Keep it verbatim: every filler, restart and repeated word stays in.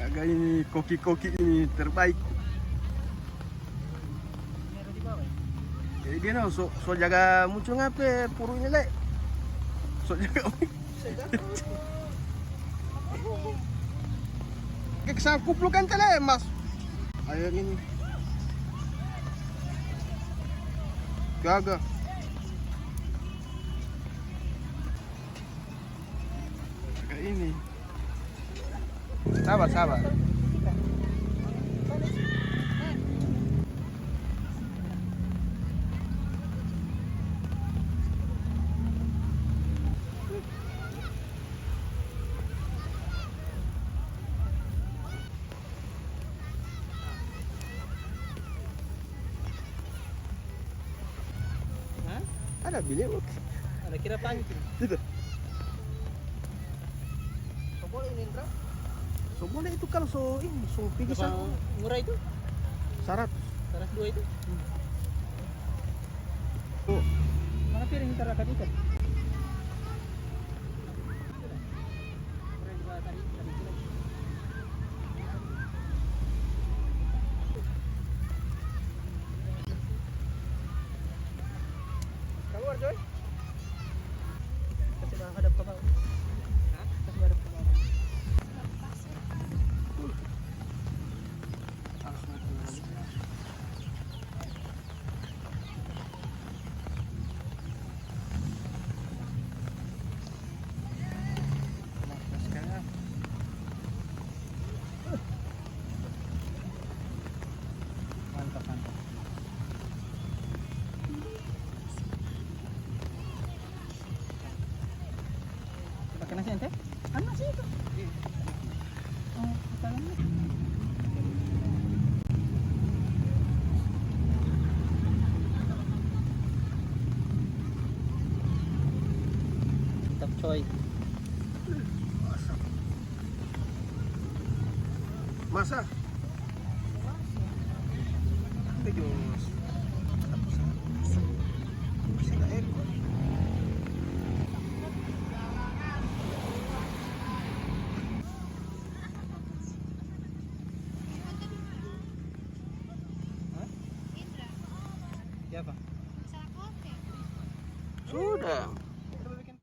Jaga ini, koki-koki ini terbaik. Jadi dia no, so, so jaga muncul ngape puru ini, le? So jaga. Kek sangkup lu kan tele, Mas. Ayo ini. Gaga. Jaga ini. Sabar, sabar. Hah? Ada bilik, oke. Ada kira pancing. Itu. So boleh ini, Indra? So boleh itu kalau so ini, so pigi. Berapa sa- murah itu? Seratus. Seratus dua itu? Hmm. Tuh. Mana piring tarakat ikan? Keluar, Joy. Kasih menghadap ke bawah. Hah? Kasih menghadap ke bawah. Mantap, mantap. Pakai nasi ente? Kan nasi itu. Oh, kita kan. Mantap, coy. Masa? Ada juga, Mas. Masih ada aircon. Hah? Siapa? Sudah.